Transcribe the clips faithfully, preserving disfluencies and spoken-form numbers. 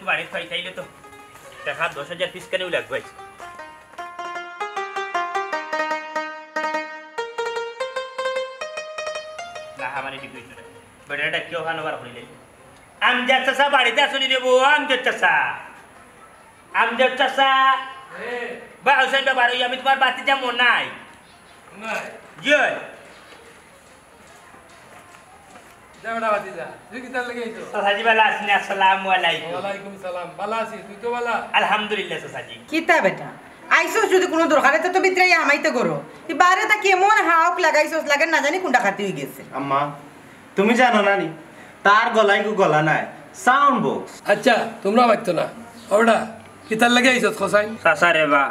বাড়িত পাইতাইলে তো টেকা দশ হাজার পিস কেনেউ লাগবো আইজ। না, আমারে ঠিক অইছে না। বেটাটা কেউ খানো বার করিলে। আমজাদ চাচা বাড়িত আছইন নি রে বো, আমজাদ চাচা। আমজাদ চাচা। বা হুসেন বাবা, ওই আমি তুমার বাতিজা মনাই। মনাই? জি অয়। যা বেটা বাতিজা, তুই কিতার লাগি আইছস? চাচাজি ভালা আছইন নি? আসসালামু আলাইকুম। ওয়ালাইকুম সালাম। ভালা আছি, তুই তো ভালা? আলহামদুলিল্লাহ চাচাজি। কিতা বেটা? আইছস যুদি কুনু দরকারে তো, তো ভিতরে আইয়া হামাইতে করো। তুই বারে তা কেমন হাউক লাগাইছস, লাগের না জানি কুনটা খাতি অইগেছে। আম্মা, তুমি জানো না নি? তার গলায় গু গলা নাই, সাউন্ড বক্স। আচ্ছা, তুমরা মাততো না। ও বেটা, কিতার লাগি আইছস কছাইন? চাচা রে বা,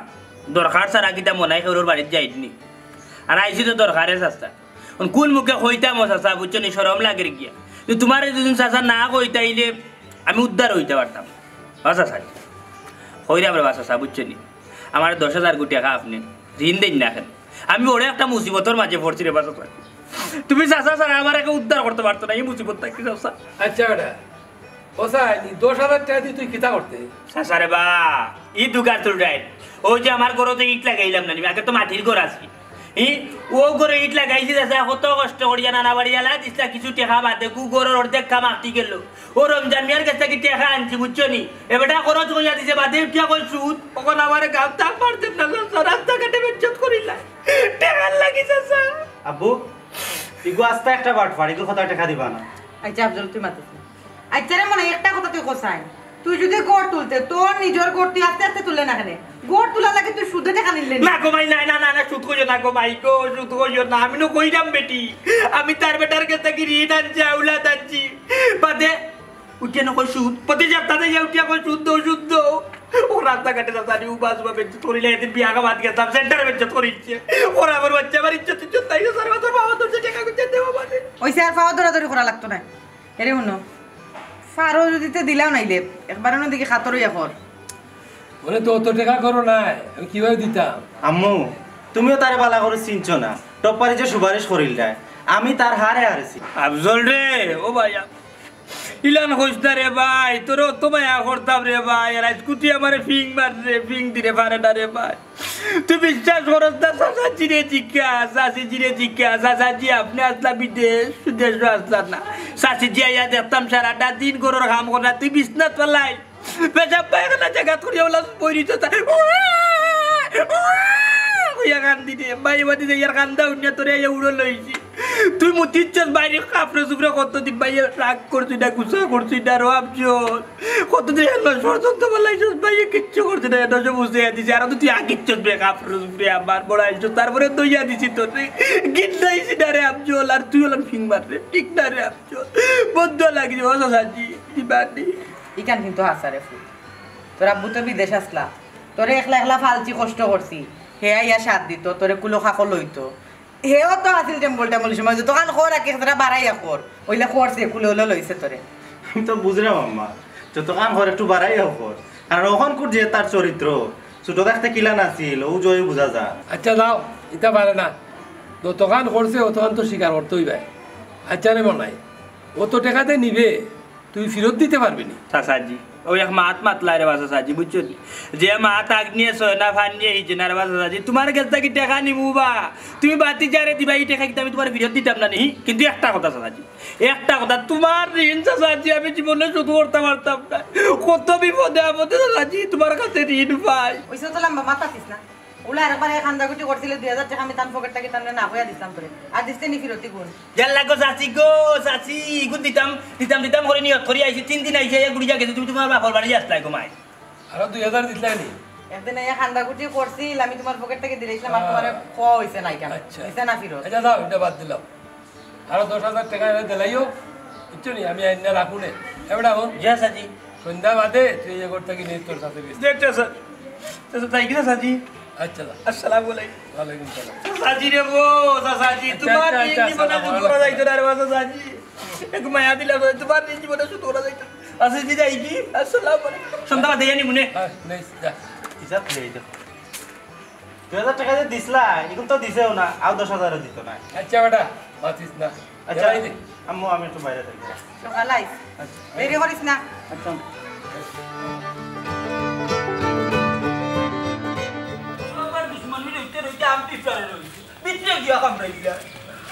দরকার ছাড়া কিতা মনাই কেউরর বাড়িত যাইত নি? আর আইছি তো দরকারে চাচা। অখন কুন মুখে কইতাম ও চাচা, বুঝছো নি, শরম লাগের গিয়া। তো তুমারে দুদিন চাচা না কইতাইলে আমি উদ্ধার অইতা পারতাম। ও চাচা, কইরাম রে বা চাচা, বুঝছো নি? আমারে দশ হাজার গু টেকা আপনে ঋণ দেইন না কেনে? আমি বড় একটা মুসিবতর মাঝে পড়ছি রে বা চাচা। তুমি চাচা ছাড়া আমারে কেউ উদ্ধার করতে পারতো না ই মুসিবত থাকি চাচা। আচ্ছা বেটা, ও চাচা, ই দশ হাজার টেকা দি তুই কিতা করতে? চাচা রে বা, ই দুগার তুলরাইন। অউ যে আমার ঘরো তো ইট লাগাইলাম না নি, আগে তো মাটির ঘর আছিল। ই, অউ ঘরো ইট লাগাইছি চাচা, কত কষ্ট করিয়া নানা বাড়ি আলা দিছলা, কিছু টেকা বাদে, গু ঘরর অর্ধেক কাম আটকি গেল। অউ রমজান মিয়ার গেছ থাকি টেকা আনছি, বুঝছো নি? এ বেটা খরচ করিয়া দিছে, বাদে উঠিয়া কয় সুদ। অখন আমারে গাঁওত থাক পারতাম না চাচা, রাস্তাঘাটে বেইজ্জত করিলা। টেকার লাগি চাচা। আব্বু, ইগু আস্তা একটা বাটপার, ইগু কত টেকা দিবা না। আচ্ছা আফজল, তুই মাতিস না। আচ্ছা রে মনাই, একটা কথা তুই কছাইন, তুই যুদি ঘর তুলতে, তোর নিজর ঘর তুই আস্তে আস্তে তুললে না কেনে? ঘর তুলার লাগি তুই সুদে টেকা নিলে নি? না গো মাই, না, না, না, না, সুদ কইও না গো মাই গো, সুদ কইও না। আমি নু কইরাম বেটি, আমি তার বেটার গেছ থাকি ঋণ আনছি, আওলাদ আনছি। বাদে উঠিয়া নু কয় সুদ, প্রতি সপ্তাহে ইয়া উঠিয়া কয় সুদ দেও, সুদ দেও। ও রাস্তাঘাটে রাস্তা আমি উবাস উবা বেইজ্জত করিলে, এদিন বিয়া খাবার গেছলাম, সেন্টারে বেইজ্জত করিছে। ওরা আমার বাচ্চা, আমার ইজ্জত, ইজ্জত নাই, স্যার, আমার বাবা তো সে টেকা কইছে দেওয়া মানে। অইছে, আর পাও ধরাধরি করা লাগতো না। এরে হুনো, ফারো যুদি তে দিলাও নাইলে, একবার অন্য দিকে খাতর অইয়া কর। মানে তো অত টেকা করো নাই, আমি কিভাবে দিতাম? আম্মু, তুমিও তারে বালা করি চিনছো না। টপ্পারি যে সুপারিশ করিল যায়, আমি তার হারে হারেছি। আফজল রে, ও ভাই, ইলান কইস না রে ভাই, তোরে অত মায়া করতাম রে ভাই, আর আইজ কুটি আমারে ফিং মার রে, ফিং দিরে পারে না রে ভাই। তুই বিশ্বাস করস না, চাচাজিরে জিকা, চাচিজিরে জিকা, চাচাজি আপনে আছলা বিদেশ, দেশো আছলা না। চাচিজি আইয়া দেখতাম সারাটা দিন ঘরর কাম কররা, তুই বিছনাত ফালাই। পেশাব পায়খানা জাগাত করিয়া ওলা বই রইছে তা। কইয়া কান্দি রে। ভাই বাদে যে ইয়ার কান্দা হুনিয়া তোরে আইয়া উড়ো লইছি। তুই মুতিচ্ছস বাইরে কাপড়ে চুপড়ে কতদিন ভাই রাগ করছি না, গুসা করছি না, রো আফজল। কতদিন এলো ষড়যন্ত্র বানাইছস ভাই, কিচ্ছু করছি না, এটা সব বুঝে দিছি। আর তো তুই আগিচ্ছস বে কাপড়ে চুপড়ে আবার বড় আইছস, তারপরে দইয়া দিছি তোরে। গিন্দাইছি না রে আফজল, আর তুই ওলান ফিং মার রে, ঠিক না রে আফজল। বন্ধ লাগছে, ও চাচাজি, দিবানি। ইখান কিন্তু হাছা রে ফুত। তোর আব্বু তো বিদেশ আছলা, তোরে একলা একলা ফালছি কষ্ট করছি, হে আইয়া সাথ দিত, তোরে কুলো খাকো লইতো। হেও তো আছিল টেম্বল টেম্বল সময়, যতখান কর আর কি, সেটা বাড়াইয়া কর, অইলে করছে, কুলো উলো লইছে তোরে। আমি তো বুঝরাম আম্মা, যতখান কর একটু বাড়াইয়া কর, কারণ অখন কুর যে তার চরিত্র, ছোট থাকতে কিলান আছিল, অউ জয় বুঝা যায়। আচ্ছা যাও, ইতা পারে না, যতখান করছে অতখান তো স্বীকার করতে অইবায়। আচ্ছা রে মনাই, অত টেকা তে নিবে, তুই ফিরত দিতে পারবি নি? চাচাজি, অউ এক মাত মাতলা রে বা চাচাজি, বুঝছো নি? যে মাত আগ নিয়ে সয় না, ফান নিয়ে হিজে না রে বা চাচাজি। তুমার গেছ থাকি টেকা নিমু বা, তুমি বাতিজারে দিবা, ই টেকা কিন্তু আমি তুমারে ফিরত দিতাম না নি। কিন্তু একটা কথা চাচাজি, একটা কথা, তুমার ঋণ চাচাজি আমি জীবনে শোধ করতাম পারতাম না। কত বিপদে আপদে চাচাজি তুমার কাছে ঋণ পাই। অইছে তো লম্বা মাত মাতিস না। অলা আরেকবার এক কান্দাকুটি করছিলে দুই হাজার টেকা আমি তান পকেট থাকি তানরে না কইয়া দিছলাম তোরে। আর দিছতে নি ফিরতি গুন। ইয়াল্লা গো চাচি গো, চাচি, ইগুন দিতাম, দিতাম, দিতাম করি নিয়ত করি আইছি, তিন দিন আইছে, এক গুড়ি যা গেছে, তুমি তুমার বাপর বাড়ি আছলায় গো মাই। আরো দুই হাজার দিছলায় নি? একদিন আইয়া কান্দাকুটি করছিল, আমি তুমার পকেট থাকি দিলাইছলাম, আর তুমারে কওয়া অইছে না ইখান। আচ্ছা। দিছে না ফিরত। আচ্ছা, যাও, ইটা বাদ দিলাম। আরো দশ হাজার টেকা এনে দিলাইও, বুঝছো নি? আমি আইনা রাখমু নে। এ বেটা, হুন। জি, চাচাজি। সন্ধ্যা বাদে তুই এ ঘর থাকি নিস তোর চাচার গেছে। জি, আচ্ছা, স্যার। আচ্ছা, তাই কিনা, চাচাজি? আচ্ছা, যা। আসসালামু আলাইকুম। ওয়ালাইকুম সালাম। চাচাজি রে গো, চাচাজি, আচ্ছা, তুমার আচ্ছা, ঋণ আচ্ছা, জীবনে আসসালামু শোধ করা আলাইকুম। যাইতো না রে বা, চাচাজি। একটু মায়া দিলাম, তুমার ঋণ জীবনে শোধ করা যাইতো না। চাচাজি, যাই কি? আসসালামু আলাইকুম। সন্ধ্যা বাদে জানি মনে। হ্যাঁ, নেই, যা। হিসাব দিয়ে দিতে। দুই হাজার টেকা যে দিছলা, ইগুন তো দিছেও না, আরো দশ হাজারও দিত না। আচ্ছা বেটা, মাতিস না। আচ্ছা, গেলাই দে। আম্মু, আমি একটু বাইরে থাকি। সকাল আইস। আচ্ছা। দেরি করিস না। আচ্ছা। আমার দুশমনি রইতে রইতে আমি পিছনে রইছি। ভিতরে গিয়া কামড়াইলা।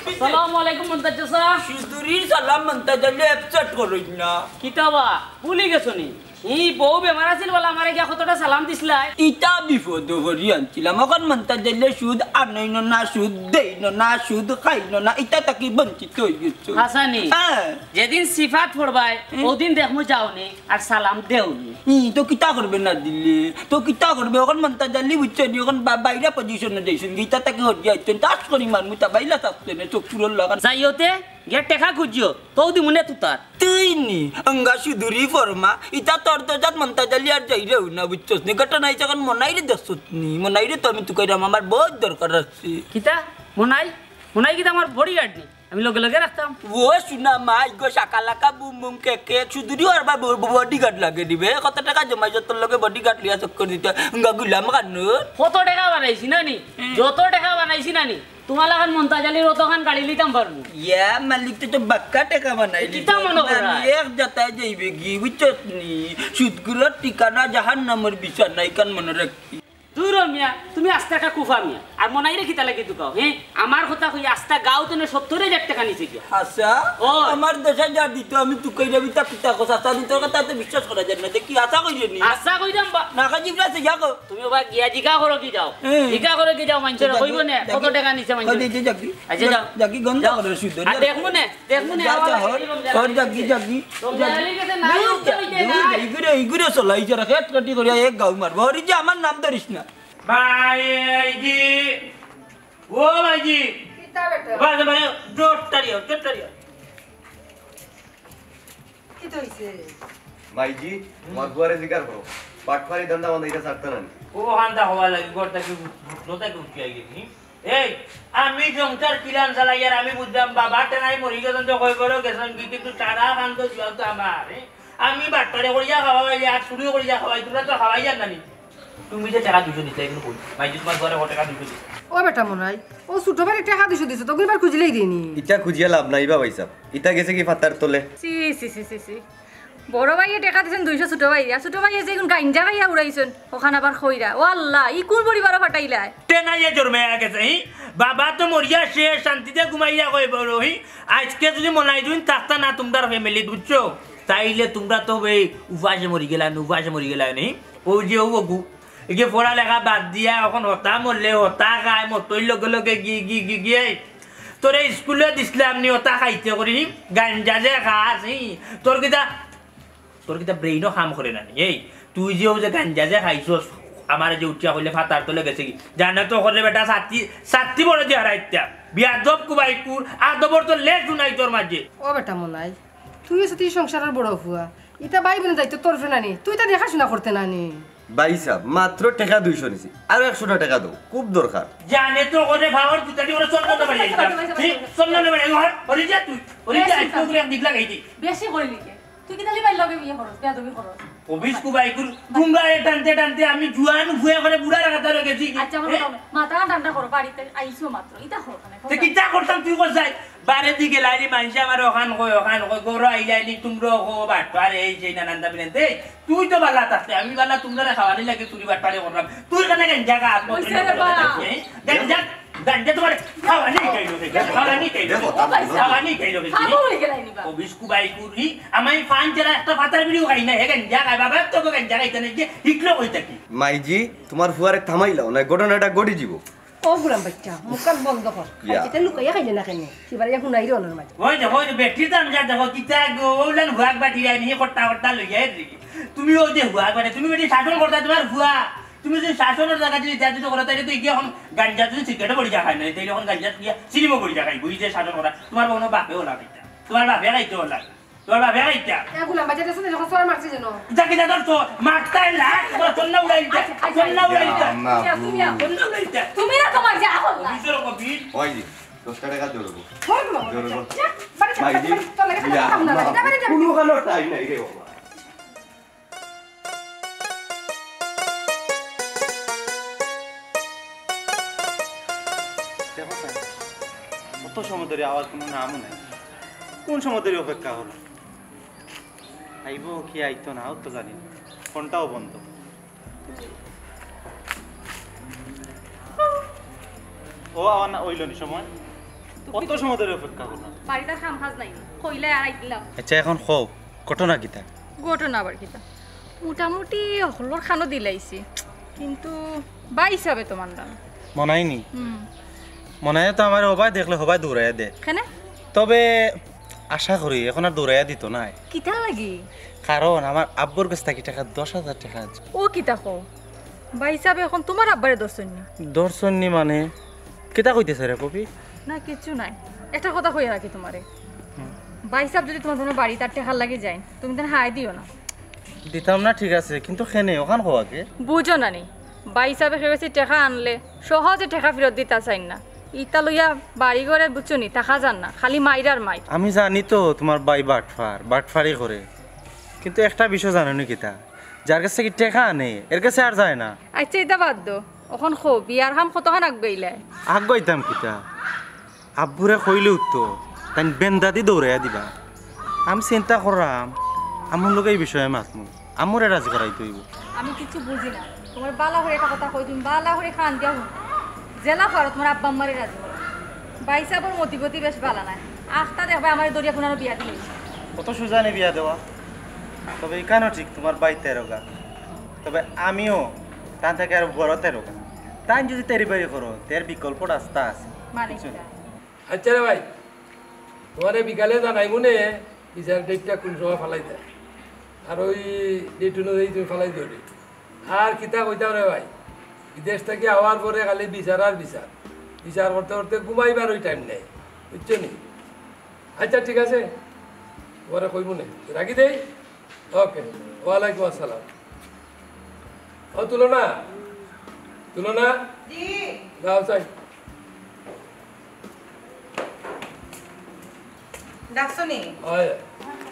ভিতরে। আসসালামু আলাইকুম মন্তাজ চাচা। সুদুরির সালাম মন্তাজ আলী accept করইন না। কিতা বা, ভুলি গেছো নি? ই বউ বেমার আছিল বলে আমারে গিয়া কতটা সালাম দিছলায়। ইতা বিপদ করি আনছিলাম। অখন মন্তাজ আলী সুদ আনইন না, সুদ দেইন না, সুদ খাইন না, ইতা থাকি বঞ্চিত অই গেছো। হাছা নি? হ্যাঁ। যেদিন সিফাত পড়বায়, হুম। ওদিন দেখমু যাও নি। আর সালাম দেও নি। ই, তো কিতা করবে না দিলে? তো কিতা করবে? অখন মন্তাজ আলী বুঝছো নি, অখন বা-, বাইরা position-এ যাইছইন, গীতা তাকে হরিয়া আইছইন, তাস করি মারমু, তা বাইলা থাকতে নে, চোখ পুরোর লাগান। যাইও তে, গিয়া টেকা খুঁজিও, তৌ দিমুনে তুতার। তুই নি, অঙ্গা সুদুরি ফরমা, ইতা তোর তো জাত মন্তাজ আলী আর যাইরেও না, বুঝছস নি? ঘটনা ইতা অখন মনাইরে দেখছত নি, মনাইরে তো আমি তুকাইরাম, আমার বহুত দরকার আছে। কিতা? মনাই? মনাই কিতা আমার bodyguard নি? আমি লগে লগে রাখতাম। ও শুনা মাই গো, শাকালাকা বুম বুম কেক কেক, সুদুরি আর বা ব-, ব-, bodyguard লাগে দিবে। কত টেকা জমাইছো তোর লগে bodyguard লইয়া চক্কর দিতে? গা গুলাম খানুর। কত টেকা বানাইছি না নি? হুম। যত টেকা বানাইছি না নি? তুমার লাখান মন্তাজ আলীর অতখান গাড়ি লিতাম পারমু। ইয়া, মালিক তো, তো বাক্কা টেকা বানাইলি। কিতা মনে করো? আমি এক জাতায় যাইবে গি, বুঝছস নি? সুদগুলোর ঠিকানা জাহান্নামের বিছানা, ইখান মনে রাখবি। দূর হ মিয়া, তুমি আস্তা একটা কুফা মিয়া। আর মনাইরে কিতা লাগি তুকাও, হে? আমার কথা কই, আস্তা গাঁও তনে সত্তর হাজার টেকা নিছে গিয়া। আচ্ছা, ও। আমার দশ হাজার দিত, আমি তুকাইরাম, ইতা কিতা কস? আচ্ছা, আমি তোর কথা তো বিশ্বাস করা যায় না, দেখি আশা করি নি। আশা কইরাম বা- না, কাজী ইবরা আছে, যাও। তুমি ওবা গিয়া জিকা করো কি যাও? হুম। জিকা করো কি যাও, মানষরে কইবো নে, কত টেকা নিছে মানষরে? কই দিতে যাকি? আচ্ছা, যাও। যাকি গন্ধ যাও। করে শুদ্ধ। আর দেখমু নে। দেখমু নে, যা, যা, হর, হর, যাগি, যাগি। রমজান আলীর গেছে নাই, উঠতে হইতে নাই। ইগুরে, ইগুরে চলাই যারা খেত কাটি করিয়া এক গাউ মারবো। হরি যে আমার নাম ধরিস না। ভাইজি, ও ভাইজি। কিতা বেটা? ভাই, ভাই, জোর তাড়িও, জোর তাড়িও। কিতা হইছে? ভাইজি, তোমার ফুয়ারে জিকার করো। বাটপারি ধান্দা বান্দা এটা ছাড়তে না। ও হান্দা হওয়া লাগি, ঘর থাকি উঠ-, উঠলো থাকি উঠি আই গেছি। এই, আমি সংসার কিলান চালাই আর আমি বুঝলাম, বাবা টেনাই মরি গেছেন তো কই বড় গেছেন কি, কিন্তু সারা খান তো জুয়ান তো আমার, এ? আমি বাটপারে করিয়া খাওয়াই আর চুরি করিয়া খাওয়াই, তোমরা তো খাওয়াই যান না নি। তুমি যে টেকা দুইশো দিতে এগুলো কই? মাই যে তোমার ঘরে ও টেকা দুইশো দিতে। ও বেটা মনাই, ও ছোট ভাইরে টেকা দুইশো দিছে, তো এবার খুঁজলেই দিনি। ইটা খুঁজিয়া লাভ নাই বা ভাই সাহেব, ইটা গেছে কি ফাতার তলে? সি, সি, সি, সি, সি। বড় ভাইয়ে টেকা দিছেন দুইশো ছোট ভাইরে, আর ছোট ভাইয়ে যে এখন গাঞ্জা খাইয়া উড়াইছেন, ওখান আবার খইরা। ও আল্লাহ, ই কোন পরিবারও ফাটাইলায়? টেনাইয়ে জন্মে আগে চাই, বাবা তো মরিয়া শেষ, শান্তিতে ঘুমাইয়া কই বড় হই। আজকে যদি মনাই দিন থাকতা না তোমরার ফ্যামিলি, বুঝছো? তাইলে তোমরা তো এই উপাসে মরি গেলা, উপাসে মরি গেলা নি। ও যে ও গু, এই যে পড়ালেখা বাদ দিয়া এখন হতা মরলে, হতা খায়, মতই লগে লগে গি, গি, গি, গিয়ে। তোরে স্কুলে দিছিলাম নি, হতা খাইতে করি, গাঞ্জা যে খাস, হি। তোর কিতা, তোর কিতা ব্রেইনও কাম করে না নি? এই, তুই যে ও যে গাঞ্জা যে খাইছস, আমার যে উঠিয়া কইলে ফাতার তলে গেছে কি? জানে তো করে বেটা, সাত্তি, সাত্তি বড় দিয়ে হারাইতা। বিয়াদব কুবাইকুর, আদবর তো লেজ নাই তোর মাঝে। ও বেটা মনাই, তুই হচ্ছে তুই সংসারের বড় ফুয়া, ইতা ভাই বোনের দায়িত্ব তোর উপরে নানি, তুই তা দেখাশোনা করতে নানি। ভাই সাহেব, মাত্র টেকা দুইশো নিছি, আরো একশোটা টেকা দাও, খুব দরকার। জানে তো করে ভাগর দুটাটি করে চন্দন বাড়ি আইতাম। ঠিক, চন্দন বাড়ি আইতাম। হরি যা তুই, হরি যা, আজকে তোকে এক দিক লাগাই দি। বেশি করে নিকে। তুই কি তাহলে ভাই লগে বিয়ে করস, বেয়াদবি করস? অফিস কো ভাই গুল, তোমরা এ টানতে টানতে আমি জুয়ান ফুয়া করে বুড়া রাখাতে গেছি। আচ্ছা, আমার এ? মাথা ঠান্ডা করো, বাড়িতে আইছো মাত্র, ইতা করো না। তে কিতা করতাম তুই কর যাই? বারে দি গেলাইনি মানষে আমার ওখান কই, ওখান কই, গরো আইলাইনি, তোমরা কো, বাটপার, এই সেই নানান দাবি নেন। এই, তুই তো বালা থাকতে, আমি বালা তোমরা খাওয়ানি লাগে চুরি বাটপারে করলাম। তুই কেন গাঞ্জা খাস? ওইসে রে বা। এই, গাঞ্জা, গাঞ্জা তোমার খাওয়ানি খাইলো, খাওয়ানি খাইলো। দেখো, তা বলো। খাওয়ানি খাইলো, খাবো হয়ে গেলাইনি বা। ও বিস্কু ভাই কুরি, আমি ফান ছাড়া একটা ফাতার বিড়িও খাই না, হে গাঞ্জা খায়, বাবা তো গাঞ্জা খাইতে নাই, যে হিকলো কই থাকি। মাইজি, তোমার ফুয়ারে থামাইলাও, না ঘটনাটা ঘটি যাব। ও গুলাম বাচ্চা, মুখখান বন্ধ কর। ইয়া। আজকে লুকাইয়া খাইলে না কেনে? কিবারে হুনাই রে ওনার মাঝে। ওই দেখো, ওই যে বেটির দাম যা দেখো, কিতা গো, ওলান হুয়াক বাটি আইনি, কট্টা কট্টা লইয়া এর দিকে। তুমি ওই যে হুয়াক বাটি, তুমি বেটি শাসন করতা তোমার হুয়া। তুমি যদি শাসনের জায়গা যদি ইত্যাদি করো, তাহলে তো ইগে এখন গাঞ্জা যদি সিগারেটে পড়ি যা খায় না, তাহলে এখন গাঞ্জা গিয়া সিলিমও পড়ি যা খাইবো, এই যে শাসন করা, তোমার কোনো বাপেও না খাইতা। তোমার বাপে খাইতে হলা। তোমার বাপে খাইতা। এ গুলাম বাচ্চা দেখছো না, যখন চড় মারছে যেন। যাকে যা ধরছো, মারতাই লাখ, তোমার তন্না উড়াই দিতা, আচ্ছা, আচ্ছা, তন্না উড়াই দিতা। না, আচ্ছা, তুমি আও। তন্না উড়াই দিতা। তুমি না তোমার যা হল না। অফিসের কপি। ওই যে, দশটা টাকা জোর হবো। হল না, জোর হবো। যা, বাড়ি যা, ভাই, বাড়ি যা, বাড়ি যা, তোর লাগে ইয়া, কাম না, না, বাড়ি যা, বাড়ি যা। কোনো কালো টাইম নাই রে বাবা। দেখো স্যার, কত সময় ধরে আওয়াজ, কোনো নামও নাই। কোন সময় ধরে অপেক্ষা হলো? আইবো কি আইতো না, ও তো জানি না। ফোনটাও বন্ধ। ও আবার না অইল নি সময়, অত সময় ধরে অপেক্ষা করলাম। বাড়িত আর কাম কাজ নাই, কইলে আর আই দিলাম। আচ্ছা, এখন কও, ঘটনা কিতা? ঘটনা আবার কিতা? মোটামুটি হকলর কানো দিলাইছি, কিন্তু ভাইসাবে তো মানরা না। মনাই নি? হুম। মনাইয়ে তো আমারে হবায় দেখলে হবায় দৌড়াইয়া দে। কেনে? তবে আশা করি এখন আর দৌড়াইয়া দিতো নায়। কিতার লাগি? কারণ আমার আব্বুর গেছ থাকি টেকা, দশ হাজার টেকা আনছি। ও কিতা কও? ভাইসাবে এখন তুমার আব্বারে ধরছইন নি? ধরছইন নি মানে? কিতা কইতেছে রে কবি? না, কিচ্ছু নাই। একটা কথা কইয়া রাখি তুমারে। হুম। ভাইসাব যদি তুমার বাড়িত আর টেকার লাগি যাইন, তুমি তান হায় দিও না। দিতাম না, ঠিক আছে, কিন্তু কেনে, অখান কও আগে। বুঝো না নি, ভাইসাবে কইছে টেকা আনলে সহজে টেকা ফিরত দিতা চাইন না। ইতা লইয়া বাড়ি ঘরে, বুঝছো নি, থাকা যার না, খালি মাইর আর মাইর। আমি জানি তো তুমার ভাই বাটফার, বাটফারি করে, কিন্তু একটা বিষয় জানো নি কিতা, যার গেছ থাকি টেকা আনে, এর গেছে আর যায় না। আচ্ছা, ইতা বাদ দেও, অখন কও, বিয়ার কাম কতখান আগুয়াইলায়? আগুয়াইতাম কিতা, আব্বুরে কইলেউ তো তাইন বেন্দাদি দৌড়াইয়া দিবা। আমি চিন্তা কররাম, আম্মুর লগে ই বিষয়ে মাতমু, আম্মুরে রাজি করাইতে অইবো। আমি কিচ্ছু বুঝি না। তুমারে ভালা করি একটা কথা কই, তুমি ভালা করি কান দিয়া হুনো। যেলা পারো তুমার আব্বা আম্মারে রাজি করো। ভাইসাবর মতিগতি বেশ ভালা নায়। আখতা দেখবায় আমারে ধরিয়া কুনানো বিয়া দিলাইছে। অত সুজা নি বিয়া দেওয়া? তবে ইখানও ঠিক, তুমার ভাই তেরোগা, তবে আমিও তান থাকি আরো বড় তেরোগা। তাইন যদি তেরিবারি করো, তে এর বিকল্প রাস্তা আছে। মানে বুঝছো নি? কিতা? আচ্ছা রে ভাই, তুমারে বিকালে জানাইমু নে, বিচার ডেটটা কুন সময় ফালাই দেয়, আর ওই ডেট অনুযায়ী তুমি ফালাই দিও রে। আর কিতা কইতাম রে ভাই, বিদেশ থাকি আওয়ার পরে খালি বিচার আর বিচার, বিচার করতে করতে ঘুমাইবার ওই টাইম নাই, বুঝছো নি? আচ্ছা, ঠিক আছে, তুমারে কইমু নে, রাখি দেই। ওকে, ওয়ালাইকুম আসসালাম। ও তুলনা, তুলনা, জি। যাও চাই। ডাকছো নি? অয়।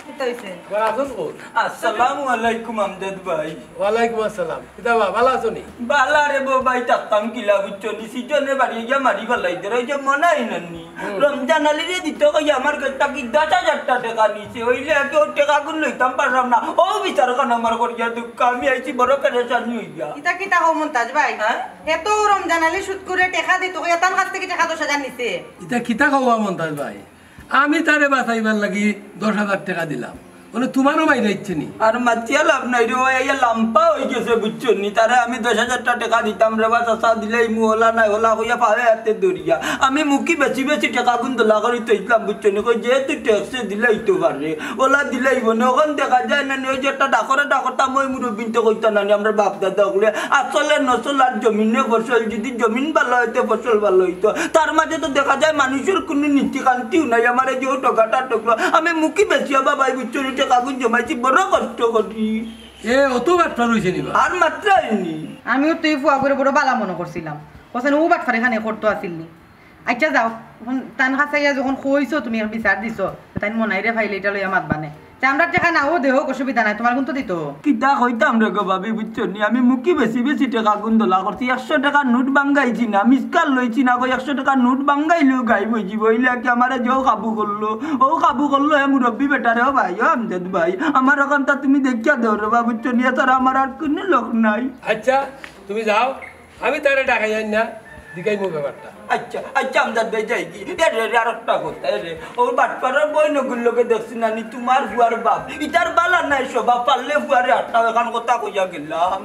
কিতা অইছে? ঘর আছস কই? আসসালামু আলাইকুম আমজাদ ভাই। ওয়ালাইকুম আসসালাম। কিতা বা, ভালা আছো নি? ভালা রে বো ভাই, থাকতাম কিলা বুঝছো নি? সিজনে বাড়ি গিয়া মারি ফালাই দে, ওই যে মনাই নানি। হুম। রমজান আলীরে দিতো কই আমার গেছ থাকি দশ হাজারটা টেকা নিছে, অইলে একে ও টেকাগুন লইতাম পাররাম না। ও বিচারখান আমার করিয়া দুঃখ, আমি আইছি বড় পেরেশানি অইয়া। ইতা কিতা কও মন্তাজ ভাই? হ্যাঁ? হে তো রমজান আলী সুদ করে টেকা দিতো কই, তান গেছ থাকি টেকা দশ হাজার নিছে। ইতা কিতা কও মন্তাজ ভাই? আমি তারে বাঁচাইবার লাগি দশ হাজার টেকা দিলাম, মানে তুমারও মাইর আইছে নি? আর মাতিয়া লাভ নাই রে, ওই আইয়া লাম্পা অইগেছে, বুঝছো নি? তারে আমি দশ হাজারটা টেকা দিতাম রে বা, চাচা দিলাইমু, ওলা নাই, ওলা কইয়া পায়ে আতে ধরিয়া। আমি মুখি বেশি বেশি টেকাগুন দলা করি থইছলাম, বুঝছো নি? কই যেহেতু ট্যাক্সে দিলাইতো পারে, ওলা দিলাইবো নে। অখন দেখা যায় না নি, ওই যে একটা ডাকরে ডাকরতা মই মুরব্বিন্তে কইতা না নি, আমরার বাপ দাদা অকলে, আসলে নসল আর জমিনে ফসল, যদি জমিন ভালা অইতে ফসল ভালা অইতো। তার মাঝে তো দেখা যায় মানুষর কুনু নীতি কান্তিও নাই। আমারে যে ও টেকাটা ঠকলো, আমি মুখি বেশি বাবাই বুঝছো নি, টেকাগুন জমাইছি বড় কষ্ট করি। এ অত বাটপার অইছে নি বা? আর মাত্রাই নি। আমিও তো ই ফুয়াগুরে বড় ভালা মনো করছিলাম, কছেন ও বাটপারি খানি করতো আছিল নি। আচ্ছা যাও, অখন তান কাছে আইয়া যখন কইছো তুমি এক বিচার দিছো, তাইন মনাইরে ফাইলে ইটা লইয়া মাতবা নে। তে আমরার টেকা নাও দেহক, অসুবিধা নাই, তুমার গুন তো দিতো। কিতা কইতাম রে গো ভাবি, বুঝছো নি? আমি মুখি বেশি বেশি টেকাগুন দলা করছি, একশো টেকার নোট ভাঙ্গাইছি না, মিসকাল লইছি না, কই একশো টেকার নোট ভাঙ্গাইলেও গায়েব অইযিবো, অইলে কি আমারে যে ও কাবু করলো, ও কাবু করলো, হে মুরব্বি বেটারে, ও ভাই, ও আমজাদ ভাই, আমার অখানতা তুমি দেখিয়া দেও রে বা, বুঝছো নি? এছাড়া আমার আর কুনু লোক নাই। আচ্ছা, তুমি যাও, আমি তারে ডাকাই আইন না, জিগাইমু ব্যাপারটা। আচ্ছা, আচ্ছা, আমজাদ ভাই যাইগি। এ রে, রে, আর একটা কথা, এ রে, ও বাটপারর বইনগুর লগে দেখছি না নি, তুমার ফুয়ার বাপ। ইতার ভালা নাই স্বভাব, পারলে ফুয়ারে আটকাও, অখান কথা কইয়া গেলাম।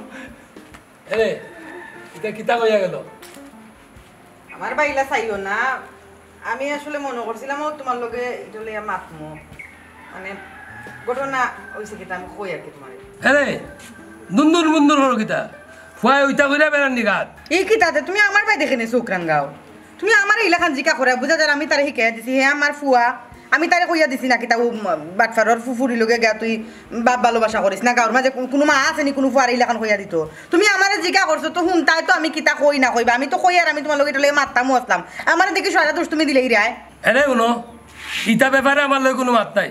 এ রে, ইতা কিতা কইয়া গেল? আমার ভাই ইলা চাইও না, আমি আসলে মনো করছিলাম ও তুমার লগে ইটা লইয়া মাতমু। মানে, ঘটনা অইছে কিতা আমি কই আর কি তুমারে। এ রে, দুন্দুর মুন্দুর করো কিতা? ফুয়ায় অইতা কইরা বেড়ার নিগাত। ই কিতা তে? তুমি আমার ভাই দেখে নি চউখ রাঙ্গাও। তুমি আমারে ইলাখান জিকা করায়, বুঝা যার আমি তারে হিকাইয়া দিছি, হে আমার ফুয়া। আমি তারে কইয়া দিছি না কিতা ও, উম, বাটপারর ফু-, ফুরির লগে গিয়া তুই বাপ ভালোবাসা করিস না, গাঁওর মাঝে কু-, কুনু মা আছে নি কুনু ফুয়ারে ইলাখান কইয়া দিতো? তুমি আমারে জিকা করছো তো হুনতায় তো আমি কিতা কই না কইবা, আমি তো কই আর আমি তুমার লগে ইটা লইয়া মাততামও আছলাম। আমারে দেখি সারা দোষ তুমি দিলাইরায়। এরে হুনো, ইতা ব্যাপারে আমার লগে কুনু মাত নাই।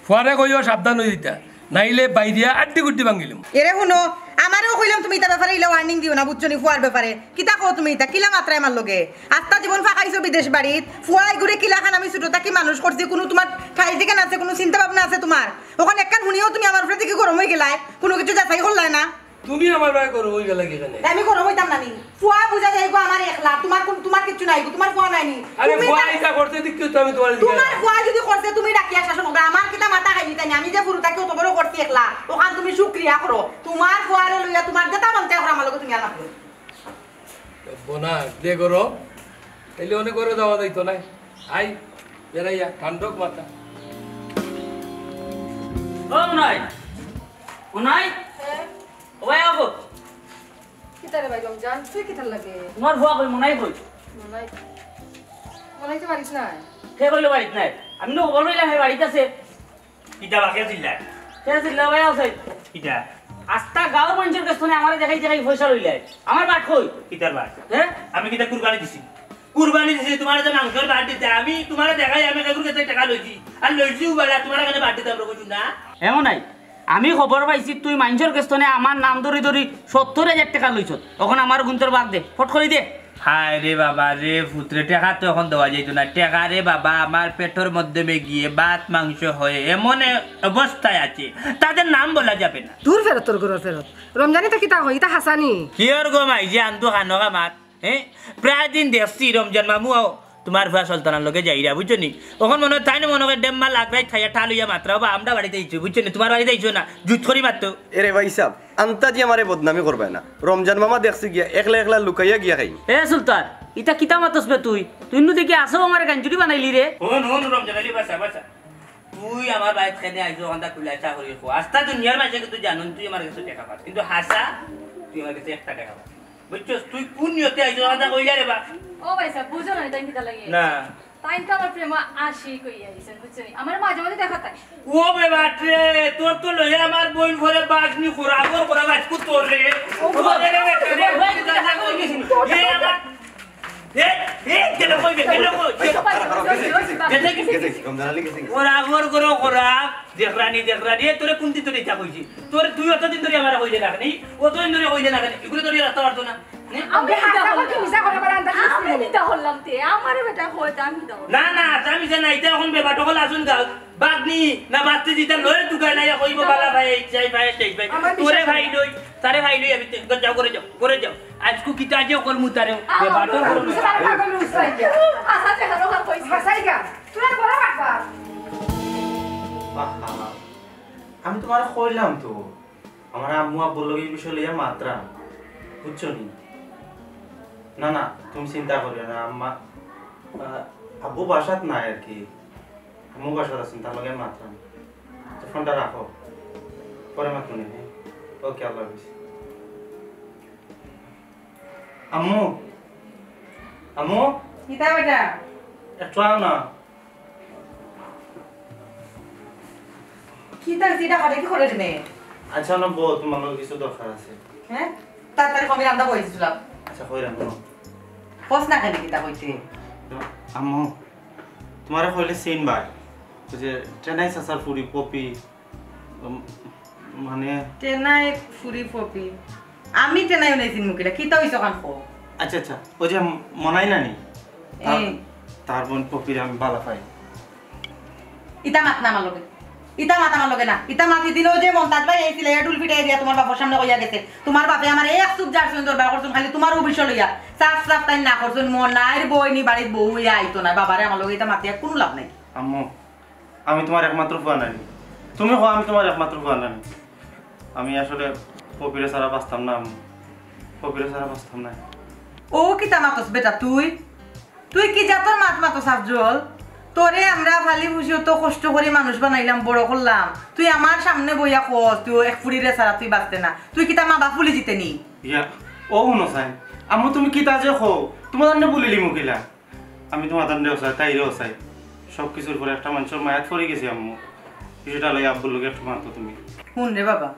ফুয়ারে কইও সাবধান অইযিতা, নাইলে বাইরিয়া আড্ডি গুড্ডি ভাঙ্গিলিমু। এরে হুনো, আমারেও কইলাম তুমি ইতা ব্যাপারে ইলা warning দিও না, বুঝছো নি? ফুয়ার ব্যাপারে কিতা কও তুমি ইতা? কিলা মাতরায় আমার লগে? আস্তা জীবন ফাকাইছো বিদেশ বাড়িত, ফুয়া এগুরে কিলাখান আমি ছোট থাকি মানুষ করছি, কুনু তুমার ঠাই ঠিকানা আছে, কুনু চিন্তা ভাবনা আছে তুমার? অখন একখান হুনিয়াউ তুমি আমার উপরে থাকি গরম অইগেলায়, কুনু কিছু যাচাই করলায় না। তুমি আমার বায় গরম অইগেলায় কিখানে? আমি গরম অইতাম না নি? ফুয়া বুঝা যায় গো আমার একলা, তুমার কুন, তুমার কিচ্ছু নাই গো, তুমার ফুয়া নাই নি? আরে তুমি ফুয়া তা- ইতা করছে দেখি তো আমি তুমার দিকে তুমার ফুয়া যদি করছে তুমি ডাকিয়া শাসন করবে, আমার কিতা মাথা খাইলিতা নি? আমি যে হুরু থাকি অত বড় করছি একলা, অখান তুমি শুকরিয়া করো। তুমার ফুয়ারে লইয়া তুমার যেতা মন চায় করো আমার লগে তুমি আর মাতিও না। বোনা, যে গরম, তাইলে অনে ঘরো যাওয়া যাইতো নায়। আই, বেড়াইয়া, ঠান্ডক মাথা। ও মনাই, মনাই, ও ভাই, আও। কিতা রে ভাই রমজান, তুই কিতার লাগে? তুমার ফুয়া কই, মনাই কই? মনাই, মনাই তো বাড়িত নাই। কে কইলো বাড়িত নাই? আমি তো খবর পাইলাম হে বাড়িত আছে। কিতা বাকি আছিল না? কে আছিল না ভাই, আছে? কিতা? আস্তা গাঁওর মানষর গেছ থনে আমারে দেখাই দেখাই পয়সা লইলায়। আমার বাট কই? কিতার বাট? হে? আমি কিতা কুরবানি দিছি? কুরবানি দিছি, তুমারে যে মাংসর বাট দিতে, আমি তুমারে দেখাই আমি কেউর গেছে টেকা লইছি। আর লইছিও বালা, তুমারে কেনে বাট দিতাম রে কইছু না? এমন নাই। আমি খবর পাইছি তুই মানষর গেছ থনে আমার নাম ধরি ধরি সত্তর হাজার টেকা লইছত। অখন আমার গুন্তর বাদ দে, ফট করি দে। হায় রে বাবা রে, পুতরে, টেকা তো অখন দেওয়া যাইতো না। টেকা রে বাবা, আমার পেটর মাধ্যমে গিয়া ভাত মাংস হয়ে এমন এ-, অবস্থায় আছে, তাদের নাম বলা যাবে না। দূর ফেরত, তোর ঘরর ফেরত। রমজান ইতা কিতা কয়, ইতা হাছা নি? কিয়র গো মাই যে আন্দু খানো কামাত, হে? প্রায় দিন দেখছি রমজান মামু আও, তুমার ফুয়া সুলতানর লগে যাইরা, বুঝছো নি? অখন মনো অয় তাইন মনো অয় ডেম্মা লাগ রাইত খাইয়া ঠাল অইয়া মাতরা, বা আমরা বাড়িত আইছো, বুঝছো নি? তুমার বাড়িত আইছো না, জুত করি মাততো। এরে ভাইসাব, আন্তাজি আমারে বদনামি করবায় না। রমজান মামা দেখছি গিয়া, একলা একলা লুকাইয়া গিয়া খাইন। এ সুলতান, ইতা কিতা মাতস বে তুই? তুই নু দেখি আসো আমারে গাঞ্জুরি বানাইলি রে। হুন, হুন, রমজান আলী, বাসা, বাসা। তুই আমার বাড়িত কেনে আইছো, অখানতা খুলাসা করি ক। আস্তা দুনিয়ার মাঝে কিন্তু জানইন তুই আমার গেছে টেকা পাস। কিন্তু হাছা, তুই আমার গেছে একটা টেকা পাস না। বুঝছস? তুই কুন নিয়তে আইছো, অখানতা কইলা রে বা? ও ভাইসাব, বুঝো না, তাইন কিতা লাগে? না। তাইন তো আমার প্রেমো আশিক অইয়া গেছইন, বুঝছো নি? আমারে মাঝে মাঝে দেখা তাই। ও বে বাটরে, তোর তো লইয়া আমার বইন ঘরে বাস নি খোরা, খোরা বাস কু তোর রে। ও ও রে রে রে রে, ও ভাই, তুই জানা কই গেছিস? এ আমার, এ, এ, কেন কইবে, কেন কই? গেছে, গেছে, গেছে, গেছে, গেছে। খোরা, খোর করো, খোরা। দেখরানি, দেখরানি, এ তোরে কুন দিন ধরি ইতা কইছি? তোর তুই অতদিন ধরি আমারে কইলে না কেনে? অতদিন ধরি কইলে না কেনে? ইগুরে ধরি রাখতা পারতো না? নে? আমি আমি কিতা হাছা করলাম? কথা মিছা কথা বলার আন্দাজ আমি করছি। কিতা করলাম তে? আমারে বেটা কইতা আমি কিতা করলাম? না, না, হাছা মিছা না, ইতা অখন বেবাটকল আছইন গাঁও। বাগনি, না বাগতি যেতা লয়ে দুগায় না, ইয়া কইবো বালা ভাই, এই চাই ভাই, সেই ভাই। আমার তোরে বিশ্বাস ভাই হয় না। লই, তারে ভাই লই, আমি তে-, যাও, ঘরে যাও, ঘরে যাও। আইজকু কিতা যে করমু তারে, আহ, বেবাটকল করমু। বুঝতে পারো, পাগল হয়ে উঠছে। হাছা যে হাছা কইছে। হাছাই গা, তুই আর বড় বাটপার। আহা, আমি তুমারে কইলাম তো। আমার আম্মু আব্বুর লগে ই বিষয় লইয়া মাতরাম, বুঝছো নি? না, না, তুমি চিন্তা করিও না, আম্মা, আহ, আব্বু বাসাত নাই আর কি, আম্মু বাসাত আছইন, তার লগে মাতরাম। তো ফোনটা রাখো, পরে মাতমু নে, হ্যাঁ? ওকে, আল্লাহ হাফিজ। আম্মু, আম্মু, কিতা বেটা? একটু আও না। কিতা অইছে, ইটা হঠাৎ কি করে রে? আচ্ছা, না বউ, তুমার লগে কিছু দরকার আছে। হ্যাঁ? তাড়াতাড়ি কমি রান্দা বইছি চুলাত। আচ্ছা, কইরাম, হুনো। কস না কেনে কিতা কইতে? তো, আম্মু, তুমারে কইলে চিনবায়। ওই যে টেনাই চাচার ফুড়ি পপি, উম, মানে টেনাই ফুড়ি পপি। আমি টেনাই উনাই চিনমু কিলা? কিতা অইছে অখান কও? আচ্ছা, আচ্ছা, ওই যে মনাই নানি, তার, এ। তার বইন পপিরে আমি বালা পাই। ইতা মাত না আমার লগে। ইতা মাত আমার লগে না। ইতা মাত হিদিন অউ যে মন্তাজ ভাই আইছিল, এ ঢুল পিটাই দিয়া তুমার বাপর সামনে কইয়া গেছে। তুমার বাপে আমারে এক চুপ যার সঙ্গে দরবার করছইন, খালি তুমার অউ বিষয় লইয়া। সাফ সাফ তাইন না করছইন, মনাইর বইন ই বাড়িত বউ অইয়া আইতো না। বাবারে, আমার লগে ইতা মাতিয়া কুনু লাভ নাই। আম্মু, আমি তুমার একমাত্র ফুয়া নানি। তুমি কও আমি তুমার একমাত্র ফুয়া নানি। আমি আসলে পপিরে ছাড়া বাঁচতাম না আম্মু। পপিরে ছাড়া বাঁচতাম না। ও কিতা মাতস বেটা তুই? তুই কি জাতর মাত মাতস আফজল? তোরে আমরা ফালি ফুসি অত কষ্ট করি মানুষ বানাইলাম, বড় করলাম। তুই আমার সামনে বইয়া কস, তুই এক ফুড়িরে ছাড়া তুই বাঁচতে না। তুই কিতা মা বাপ ভুলি যিতে নি? ইয়া, ও হুনো চাইন। আম্মু তুমি কিতা যে কও? তুমার জন্য বলিলি মুকিলা। আমি তুমার তানরে অসাই, তাইরে অসাই। সব কিছুর পরে একটা মানষর মায়াত পড়ি গেছি আম্মু। বিষয়টা লইয়া আব্বুর লগে একটু মাতো তুমি। হুন রে বাবা,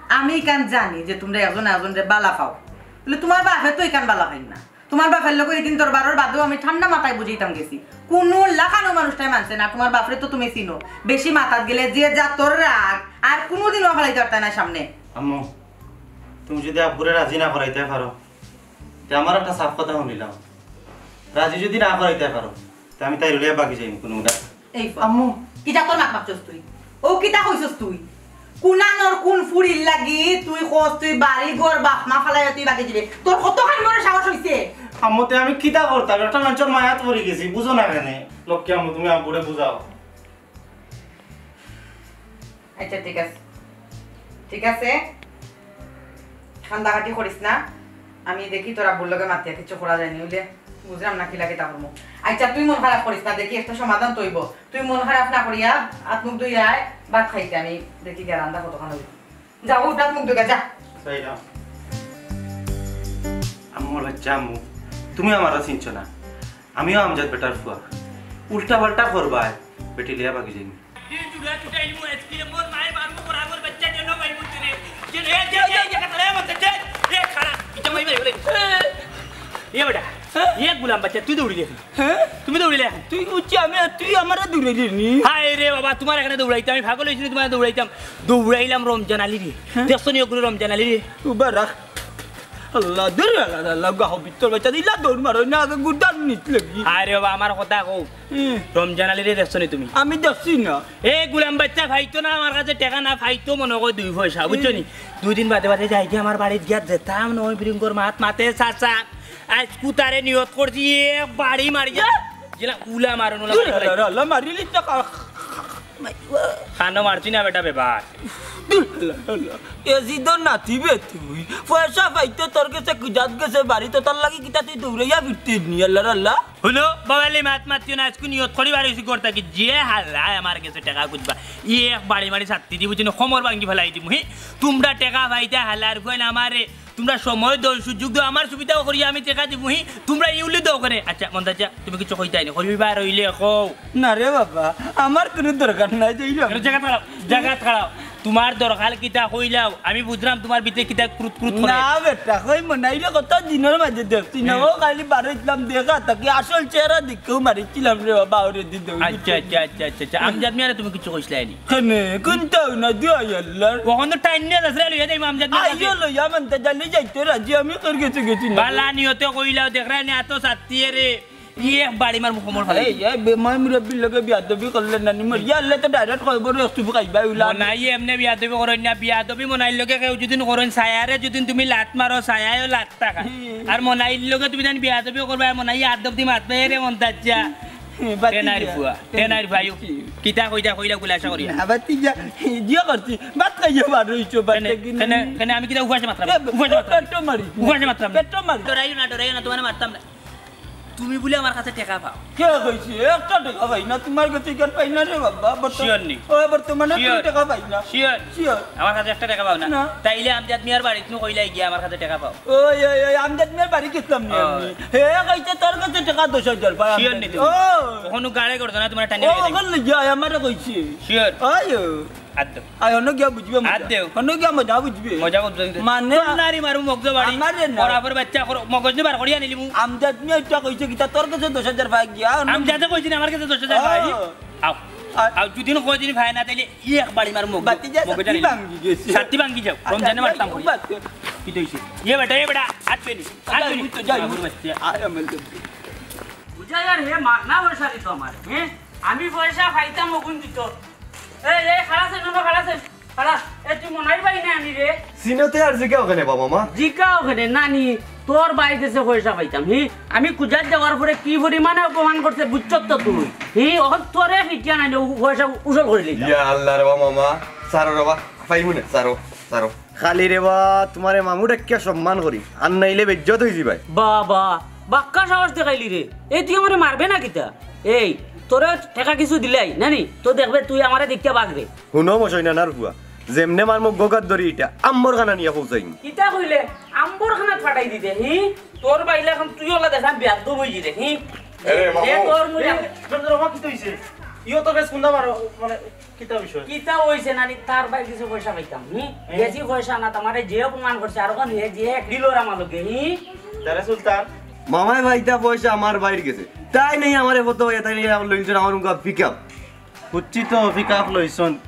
আমি ইখান জানি যে তুমরা একজন আরেকজনরে বালা পাও। বলে তুমার বাপে তো ইখান বালা পাইন না। তুমার বাপর লগে ইদিন দরবারর বাদেও আমি ঠান্ডা মাথায় বুঝাইতাম গেছি। কুনু লাখানও মানুষটাই মানছে না, তুমার বাপরে তো তুমি চিনো। বেশি মাথাত গেলে যে জাতর রাগ আর কুনুদিনও ফালাইতে পারতায় না সামনে। আম্মু, তুমি যুদি আব্বুরে রাজি না করাইতায় পারো, তে আমার একটা সাফ কথা হুনিলাও। রাজি যুদি না করাইতায় পারো, তে আমি তাইরে লইয়া বাগি যাইমু কুনু উড়া। এই ফ-, আম্মু। কিতা তোর মাত মাতছস তুই? ও কিতা কইছস তুই? কুনানোর কুন ফুড়ির লাগি তুই কস তুই বাড়ি ঘর বাপ মা ফালাইয়া তুই বাগি দিবে? তোর কতখান বড় সাহস অইছে? আম্মু, তে আমি কিতা করতাম? একটা মানষর মায়াত পড়ি গেছি, বুঝো না কেনে? লক্ষ্মী আম্মু, তুমি আব্বুরে বুঝাও। আচ্ছা, ঠিক আছে, ঠিক আছে, কান্দাকাটি করিস না। আমি দেখি তোর আব্বুর লগে মাতিয়া কিচ্ছু করা যায়নি, অইলে বুঝলাম না কিলা কিতা করমু। আচ্ছা, তুই মন খারাপ করিস না, দেখি একটা সমাধান তো অইবো। তুই মন খারাপ না করিয়া আত মুখ ধুইয়া আয়, ভাত খাইতে আমি দেখি গিয়া রান্দা কতখান অইবো। যা, উঠ, আত মুখ ধুইয়া যা। আম্মুর বাচ্চা আম্মু, তুমি আমারে চিনছো না, আমিও আমজাদ বেটার ফুয়া। উল্টা পাল্টা করবায়, বেটি লইয়া বাগি যাইমু। এ বেটা, এ গুলাম বাচ্চা, তুই দৌড়িলে কেনে? হ্যাঁ? তুমি দৌড়িলে কেনে? তুই বুঝছি আমি, তুই আমারে দৌড়াইলি নি? হায় রে বাবা, তুমার এখানে দৌড়াইতাম, আমি পাগল অইছি নি তুমার দৌড়াইতাম। দৌড়াইলাম রমজান আলীরে। হ্যাঁ? দেখছো নি ওগুলো রমজান আলীরে? উবা রাখ। আল্লাহ, দূর, আল্লাহ, আল্লাহ, গাহ ভিতর বাচ্চা দিলা দৌড় মারো না, আগে গুদান নিচ লাগি। হায় রে বাবা, আমার কথা কও। হুম। রমজান আলীরে দেখছো নি তুমি? আমি দেখছি না। এ গুলাম বাচ্চা, পাইতো না আমার কাছে টেকা, না পাইতো মনে কয় দুই পয়সা, বুঝছো নি? হুম। দুই দিন বাদে বাদে যাই গিয়া আমার বাড়িত গিয়া যেতাম, নয় বিরিঙ্গর মাত মাতে চাচা। আইজ কুতারে নিয়ত করছি, এক বাড়ি মারিয়া। যেলা উলা মারন, উলা দূর, মারন। আল্লাহ, আল্লাহ, মারিলিস না, কা-, কানো মারছি না বেটা, বেবার। দূর, আল্লাহ, আল্লাহ। এজিদর নাতি বে তুই। পয়সা পাইতে তোর গেছে, কুজাত গেছে বাড়িত, তার লাগি কিতা তুই দৌড়াইয়া ফিরতে নি, আল্লাহর আল্লাহ। হুনো, বাবালি মাত মাতিও না, আইজকু নিয়ত করি বার অইছি ঘর থাকি, যে হালায় আমার গেছে টেকা খুজবা, ই এক বাড়ি মারি ছাত্তি দি, বুঝছো নি, কোমর ভাঙ্গি ফালাই দিমু, হি? তুমরা টেকা পাইতা হালার ফুয়াইন আমারে, তুমরা সময় দেও, সুযোগ দেও, আমার সুবিধাও করি আমি টেকা দিমু, হি? তুমরা ইউলি দেও কেনে। আচ্ছা, মন্তাজা, তুমি কিচ্ছু কইতায় নি, কইবার অইলে কও। না রে বাবা, আমার কুনু দরকার নাই, যাইরাম। আরে জাগাত খাড়াও, জাগাত খাড়াও। তুমার দরকার কিতা কইলাও, আমি বুঝরাম তুমার ভিতরে কিতা ক্রুত ক্রুত করে। না বেটা, কই মনাইলে কত দিনর মাঝে দেখছি না, হুম। ও খালি বারইছলাম দেখা থাকি, আসল চেহারা দেখতেও মারিছিলাম রে বাবা, ওরে দিতে আচ্ছা, আচ্ছা, আচ্ছা, আচ্ছা, আচ্ছা। আমজাদ মিয়ারে তুমি কিচ্ছু কইছলায় নি? কেনে, কুনটাও না, দুয়াই আল্লাহর। অখন তো টাইম নিয়া যাস রে, লইয়া যাইমু আমজাদ মিয়ার কাছে। আইও লইয়া মানতে জানি যাইতে রাজি, আমি তোর গেছে গেছি না। বালা নিয়তে কইলাও, দেখরায় নি এত ছাত্তি রে। ই এক বাড়ি মারমু কোমর ফালাই। এই, এই, বে-, ময় মুরব্বির লগে বিয়াদবি করলে নানি, মরিয়া আল্লাহ তো direct কইবো রে, তুমি খাইবা উলা। মনাই এমনে বিয়াদবি করইন না, বিয়াদবি মনাইর লগে কেউ যুদি করইন, ছায়ারে যুদি তুমি লাত মারো, ছায়ায়ও লাত টাকা। হুম। আর মনাইর লগে তুমি জানি বিয়াদবি করবা, মনাই আদব দি মাতবে রে মন্তাজা। হুম, বাদ দিয়া। টেনাইর ফুয়া, টেনাইর ফুয়া, ইউ। কিতা কইতা কইলা খুলাসা করিয়া। না, বাদ দিয়া। জিও করছি, ভাত খাইয়া বার অইছো, ভাত কেনে, খাইয়া কেনে, কেনে আমি কিতা উপাসে মাতরাম? এ, উপাসে মাতরাম। পেটো মারি। উপাসে মাতরাম। পেটো মারি। ডরাইও না, ডরাইও না, তুমারে মারতাম না। তুমি বুলে আমার কাছে টেকা পাও। কে কইছে? একটা টেকা পাই না, তুমার গেছে ইখান পাই না রে বাবা। বর্ত-, Sure নি? ও, বর্তমানে তুমি Sure। টেকা পাই না। Sure। Sure। আমার কাছে একটা টেকা পাও না? না। তাইলে আমজাদ মিয়ার বাড়িত নু কইলাই গিয়া আমার কাছে টেকা পাও। ওই, ওই, ওই, আমজাদ মিয়ার বাড়ি গেছলাম নি ওই। আমি। হে কইছে তোর গেছে টেকা দশ হাজার পাই। Sure নি তুমি? ও। অখনো গাড়ে করছো না, তুমার টানি ও, লইয়া যাইবো। অখন লইয়া আয়, আমারে কইছে। Sure। ওই, ও। আত দেও। আয়, অনো গিয়া বুঝবে মজা। আত দেও। অনো গিয়া মজা বুঝবে। মজা বুঝবে। মানে তোর নারি মারু মগজ বাড়ি। আমারে না। বরাবর বাচ্চা কর, মগজ নি বার করিয়া নিলিমু। আমজাদ মিয়া ইটা কইছে কিতা তোর গেছে দশ হাজার পাই গিয়া, অনো আমজাদে কইছে না আমার গেছে দশ হাজার পাই। ও। আও। আ- আও, যুদি কয় দিন পায় না, তাইলে ই এক বাড়ি মারু মগজ। বাতি যা, মগজ ছাতি জানি। ভাঙ্গি গেছে। ছাতি ভাঙ্গি যাও। আচ্ছা, রমজানে মারতাম করি। বাদ দে। কিতা অইছে? এ বেটা, এ বেটা, আত পেনি। আত আচ্ছা, পেনি। আমি তো যাই। বরাবর বাচ্চা। আয়, আমার তো। বুঝা যার হে মাগনা পয়সা দিত আমার, হ্যাঁ? আমি পয়সা পাইতাম অগুন দিত। এই, এই, খাড়া আছে, নো, খাড়া আছে, খাড়া। এ, তুই মনাইর ভাই না আমি রে? চিনো তে আর জিগাও কেনে বাবা মা? জিগাও কেনে নানি, তোর ভাই গেছে পয়সা পাইতাম, হি? আমি কুজাত যাওয়ার পরে কি পরিমাণে অপমান করছে বুঝছত তো তুই? হি, অখন তোরে ফিটিয়া নাই, ও পয়সা উসল করে নিতাম। ইয়া আল্লাহ রে বাবা মা, সারো রে বাবা, পাইমু না, সারো, সারো। খালি রে বা, তুমারে মামু ডাকিয়া সম্মান করি, আর নাইলে বেইজ্জত অইযিবায়। বাবা, বাক্কা সাহস দেখাইলি রে। এই তুই আমারে মারবে না কিতা? এই, তোরে টেকা কিছু দিলাই, নানি? তো দেখবে তুই আমারে দেখিয়া বাগরে। হুনো মশাই নানার ফুয়া, যেমনে মারমু গগাত ধরি ইটা, আম্মর কানা নিয়া পৌঁছাইমু। কিতা কইলে? আম্মর কানাত ফাটাই দিতে, হি? তোর বাইলা অখন তুই ওলা দেখান বেয়াদব অইযিরে, হি? এরে মামু। এ তোর মুড়ি। এ, তোর, তোর, কিতা অইছে? ইও তো বেশ কুন্দা মারো, মানে, কিতা বিষয়? কিতা অইছে নানি, তার ভাইর গেছে পয়সা পাইতাম, হুম? হুম। গেছি পয়সা না, তোমারে যে অপমান করছে, আর অখন হে যে এক ডিলর আমার লগে, হুম? তারে সুলতান। মামায় পাইতা পয়সা আমার ভাইর গেছে। তাই নাই আমারে কত ভাইয়া, তাই নাই আমার লইছন আমার মুখা পিক আপ। বুঝছি তো, পিক আপ লইছন।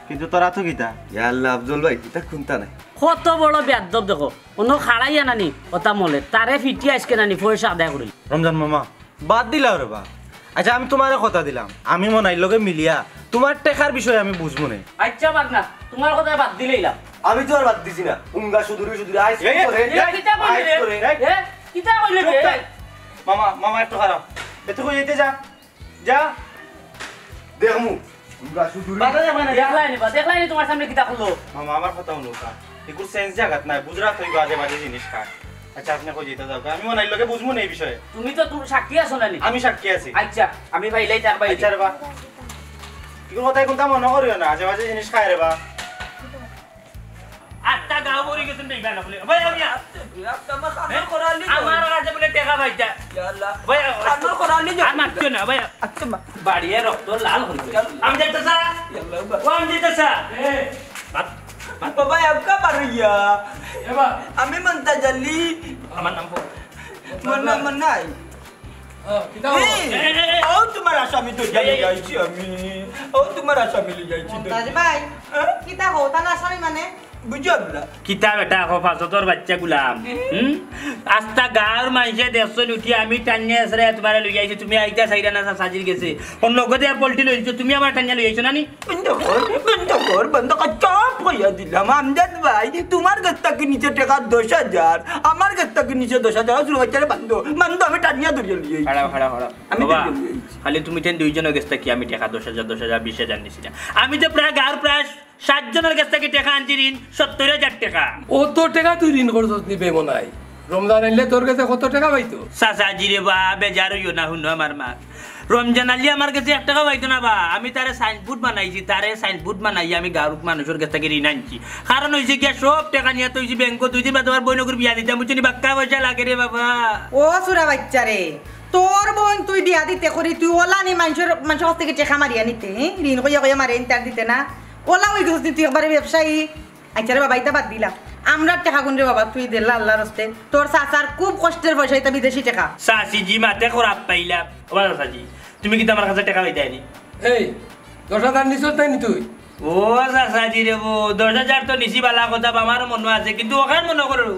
কিন্তু তোরা তো কিতা? ইয়া আল্লাহ, আফজল ভাই, কিতা কুন্তা নাই। ক কত বড় বেয়াদ্দব দেখো, অনো খাড়াইয়া নানি, ওটা মলে, তারে ফিটি আইজকে নানি পয়সা আদায় করি। রমজান মামা, বাদ দিলাও রে বা। আচ্ছা, আমি তুমারে কথা দিলাম, আমি মনাইর লগে মিলিয়া তুমার টেকার বিষয়ে আমি বুঝমু নে। আচ্ছা বাগনা, তুমার কথা বাদ দিলাইলাম। আমি তো আর বাদ দিছি না। উঙ্গা সুদুরি সুদুরি আইস এই, এই, করে, এই, কিতা কইলে আইস রে? করে। এ, কিতা কইলে রে? চুপ থাক। মামা, মামা একটু খারাপ। এত কই যাইতে যা। যা। দেখমু। উঙ্গা সুদুরি। বাধা যাবে না। দেখলায় নি বা, দেখলায় নি তুমার সামনে কিতা করলো? মামা, আমার কথা হুনো কা। একটু সেন্স জাগাত নাই, বুঝরা তুই বাজে বাজে জিনিস খায়। আচ্ছা, আপনে কই যাইতা যাও? আমি মনাইর লগে বুঝমু না এই বিষয়ে। তুমি তো তুমি সাক্ষী আছো না নি? আমি সাক্ষী আছি। আচ্ছা, আমি ভাই লাই থাক ভাই। আচ্ছা রে বা। কি কথা কোনটা মনে করিও না, আজে বাজে জিনিস খায় রে বা। আত্তা গাঁও ভরি গেছেন বেইমান আপনি। ভাই আমি আ-, আত্তা আমার কামড় করালি তো। আমার কাছে বলে টেকা পাইতা। ইয়া আল্লাহ। ভাই, কামড় করালি তো। আর মারছো না ভাই। আচ্ছা মা। বাড়িয়ে রক্ত লাল হইছে। আমি দেখতে স্যার। ইয়া আল্লাহ। ও আমি দেখতে স্যার। এ, বাবা, এবাকা পারইয়া। এবার। আমি মন্তাজ আলী। আমার নাম বল। মন্না, মন্নাই। ও, কিতা এই, হলো? এ, এ, এ। ও তোমার আসামি তো জানি এই, এই। যাইছি আমি। ও তোমার আসামি লই যাইছি তো। মন্তাজ ভাই, হ্যাঁ? কিতা হো, তার আসামি মানে? বুঝলাম না। কিতা বেটা, হো ফাসতর বাচ্চা গুলাম। হুম? আস্তা গাঁওর মাইনষে দেখছইন উঠি আমি টানিয়া আছড়াইয়া তোমারে লই আইছি, তুমি আইতা চাইরা না চাচাজির গেছে। অউ নগদে পল্টি লই দিছো, তুমি আমারে টানিয়া লই আইছো না নি? বন্ধ কর, বন্ধ কর, বন্ধ কর, চুপ করিয়া দিলাম। আমজাদ ভাই, তোমার গেছ থাকি নিছে টেকা দশ হাজার, আমার গেছ থাকি নিছে দশ হাজার। ও ছোট বাচ্চারে বান্ধো, বান্ধো, আমি টানিয়া ধরিয়া লই আইছি। খাড়া, খাড়া, খাড়া। আমি বাবা, ধরিয়া লই আইছি। খালি তুমি তেন দুইজনর গেছ থাকি আমি টেকা দশ হাজার, দশ হাজার, বিশ হাজার নিছি না। আমি তো প্রায় গাঁওর প্রায় ষাইট জনর গেছ থাকি টেকা আনছি ঋণ, সত্তর হাজার টেকা। অত টেকা তুই ঋণ করছস নি বে মনাই? রমজান আইলে তোর গেছে কত টেকা পাইতো? চাচাজি রে বা, বেজার অইও না, হুনো আমার মাত। রমজান আলী আমার গেছে এক টেকা পাইতো না বা, আমি তারে সাইনবোর্ড বানাইছি, তারে সাইনবোর্ড বানাইয়া আমি গাঁওর মানষর গেছ থাকি ঋণ আনছি। কারণ অইছে গিয়া সব টেকা নিয়া থইছি ব্যাংকো, দুই দিন বাদে আমার বইনগুর বিয়া দিতাম, বুঝছো নি? বাক্কা পয়সা লাগে রে বাবা। ও ছোট বাচ্চারে, তোর বইন তুই বিয়া দিতে করি, তুই অলা নি মানষর, মানষর গেছ থাকি টেকা মারিয়া নিতে, হে? ঋণ কইয়া কইয়া মারিয়া নিতে আর দিতে না। অলা অই গেছস নি তুই একবারে ব্যবসায়ী। আচ্ছা রে বাবা, ইতা বাদ দিলা। আমরার টেকাগুন রে বাবা, তুই দেলা আল্লার ওয়াস্তে। তোর চাচার খুব কষ্টের পয়সা, ইতা বিদেশি টেকা। চাচিজি মাতে খারাপ পাইলা। ও বা চাচাজি, তুমি কিতা আমার গেছে টেকা পাইতায় নি? এই, দশ হাজার নিছস তাই নি তুই? ও চাচাজি রে বা, দশ হাজার তো নিছি বালা কথা, বা আমারও মনো আছে, কিন্তু অখান মনো করো,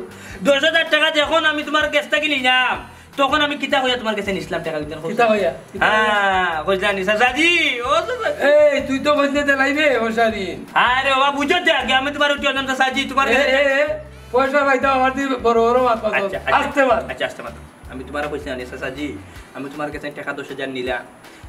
দশ হাজার টেকা যখন আমি তোমার গেছ থাকি নিলাম, তখন আমি কিতা কইয়া তোমার গেছে নিছলাম টেকা কিতা? কিতা কইয়া? কিতা কইয়া? হ্যাঁ, কইছলাম নি, চাচাজি, ও চাচাজি। এই, তুই তো কইছলে দিলাইবে, ও শারিন। আরে বাবা, বুঝো দে আগে, আমি তোমার উঠি অনন্ত চাচাজি, তোমার এ, গেছে এ, এ, পয়সা পাইতাম আমার দি বড় বড় মাত মাতো। আচ্ছা, আচ্ছা। আস্তে মাত। আচ্ছা, আস্তে মাত। আমি তোমারে কইছলাম নি, চাচাজি, আমি তোমার গেছে টেকা দশ হাজার নিলাম।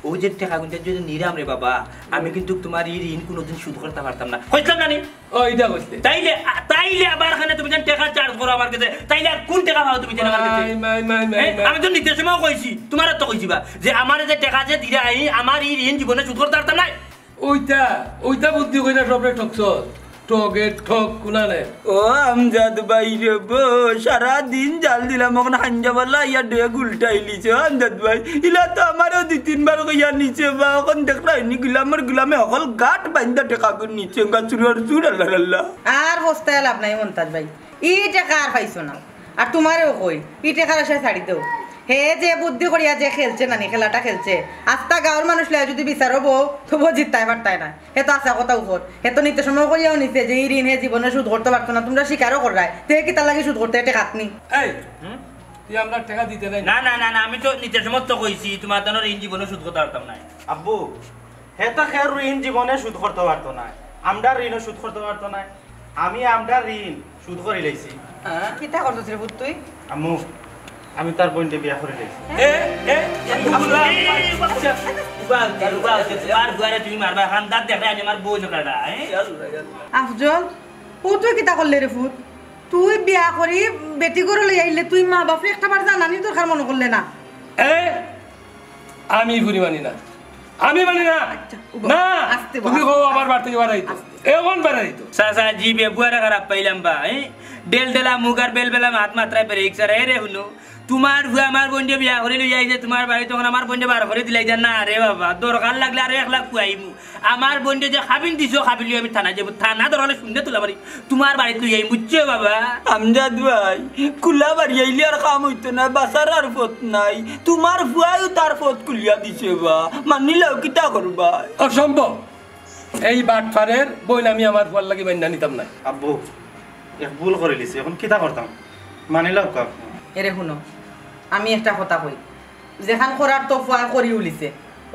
অউ যে টেকাগুনতা যদি নিরাম রে বাবা, আমি কিন্তু তোমার ই ঋণ কুনুদিন শোধ করতা পারতাম না। কইছলাম না নি? ও, ইটা কইছলে। তাইলে, আ, তাইলে আবার কেনে তুমি যেন টেকা charge করো আমার গেছে, তাইলে আর কুন টেকা পাও তুমি যেন আমার গেছে? মাই, মাই, মাই, মাই, এ, মাই। আমি তো নিতে সময় কইছি, তোমারে তো কইছি বা, যে আমারে যে টেকা যে দিরায়, আমার ই ঋণ জীবনে শোধ করতা পারতাম নায়। অইটা, অইটা বুদ্ধি কইরা সবরে ঠকছস। ঠগে ঠক কুনানে। ও আমজাদ ভাই রে বা, সারা দিন জাল দিলাম, অখন হাইঞ্জা বালা ইয়া ডেগ উল্টাইলিছে। ও আমজাদ ভাই, ইলা তো আমারেও দুই তিনবার কইয়া নিছে বা, অখন দেখরায় নি গুলামর গুলামে হকল গাট বাইন্দা টেকাগুন নিছে, গা চুরর চুর, আল্লাহ আল্লাহ। আর পস্তাইয়া লাভ নাই মন্তাজ ভাই, ই টেকা আর পাইছো না। আর তোমারেও কই, ই টেকার আশায় ছাড়ি দেও। হে যে বুদ্ধি করিয়া যে খেলছে নানি, খেলাটা খেলছে, আস্তা গাঁওর মানুষ লইয়া যদি বিচারো বও, তবুও জিততায় পারতায় না। হে তো আছা কথা উফর। হে তো নিতে সময় কইয়াও নিছে যে ই ঋণ হে জীবনে শোধ করতা পারতো না, তোমরা স্বীকারও কররায়। তে কিতার লাগি শোধ করতে টেকা আতনি? এই, হুম? তুই আমরার টেকা দিতে নাই? না, না, না, না, আমি তো নিতে সময় তো কইছি, তোমার তো ঋণ জীবনে শোধ করতা পারতাম নায়। আব্বু, হে তো খের ঋণ জীবনে শোধ করতা পারতো নায়, আমরার ঋণও শোধ করতা পারতো নায়। আমি আমরার ঋণ শোধ করিলাইছি। কিতা করছস রে পুত তুই? আম্মু, আমি তার বইনরে বিয়া করিলাইছি। এ, এ, এ, উবা, উবা, উবা, উবা, উবা, তোমার বুয়ারে তুমি মারবা, খান্দাত দেখরায় আজ আমার বইন কাটা, এ? আফজল, ও তুই কিতা করলে রে পুত? তুই বিয়া করি বেটি ঘরো লই আইলে তুই মা বাপরে একটা বার জানানির দরকার মনো করলে না? এ, আমি ই ফুরি মানি না, আমি মানি না। আচ্ছা, উবা, না, আস্তে বল। তুমি কও আমার বাড়ি থাকি বারাইতো। আস্তে। এখন বারাইতো। চাচাজি, বেবুয়ারে খারাপ পাইলাম বা, এ? ডেলডেলা মুখ আর বেলবেলা মাত মাতরায় ব্রেক ছাড়া। এ রে হুনো, তোমার ফুয়া আমার বইনরে বিয়া করি লইয়া আইছে তোমার বাড়ি, তখন আমার বইনরে বার করি দিলাইতা না রে বাবা। দরকার লাগলে আরো এক লাখ খুয়াইমু। আমার বইনরে যে কাবিন দিছো, কাবিন লইয়া আমি থানা যাইমু। থানা দরকার অইলে শূন্য তুলা মারি। তোমার বাড়িত লই আইমু, বুঝছো বাবা? আমজাদ ভাই, কুলা বাড়ি আইলে আর কাম অইতো না, বাঁচার আর পথ নাই। তোমার ফুয়ায়ও তার পথ খুলিয়া দিছে বা, মানিলাও কিতা করবা? অসম্ভব। এই বাটপারের বইন আমি আমার ফুয়ার লাগি মাইন্না নিতাম না। আব্বু, এক ভুল করিলিছি, অখন কিতা করতাম? মানিলাউক্কা। এরে হুনো, আমি একটা কথা কই, যেখান করার তো ফুয়ায় করি উলিছে,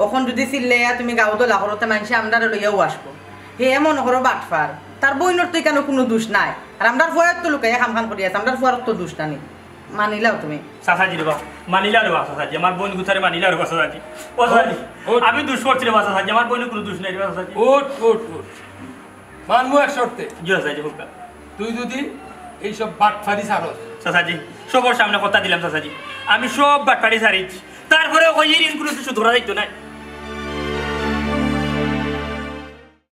অখন যুদি চিল্লাইয়া তুমি গাউ দলা করো তে মানষে আমরারে লইয়াউ আসবো। হে মনো করো বাটফার, তার বইনর তো ইখানো কুনু দুষ নাই, আর আমরার ফুয়ায় তো লুকাইয়া কামখান করি আছে, আমরার ফুয়ার তো দুষ নানি। মানিলাও তুমি। চাচাজি রে বা, মানিলাও রে বা চাচাজি, আমার বইন গুতারে মানিলাও রে বা চাচাজি। ও চাচাজি, ওঠ। আমি দুষ করছি রে বা চাচাজি, আমার বইনর কুনু দুষ নাই রে বা চাচাজি। ওঠ, ওঠ, ওঠ। মানমু এক শর্তে। জি চাচাজি, হুক্কা। তুই যুদি এই সব বাটফারি ছাড়স। চাচাজি, সবর সামনে কথা দিলাম চাচাজি, আমি সব বাটফারি ছাড়িছি। তারপরেও কই ই ঋণ কুনু কিছু ধরা যাইতো না।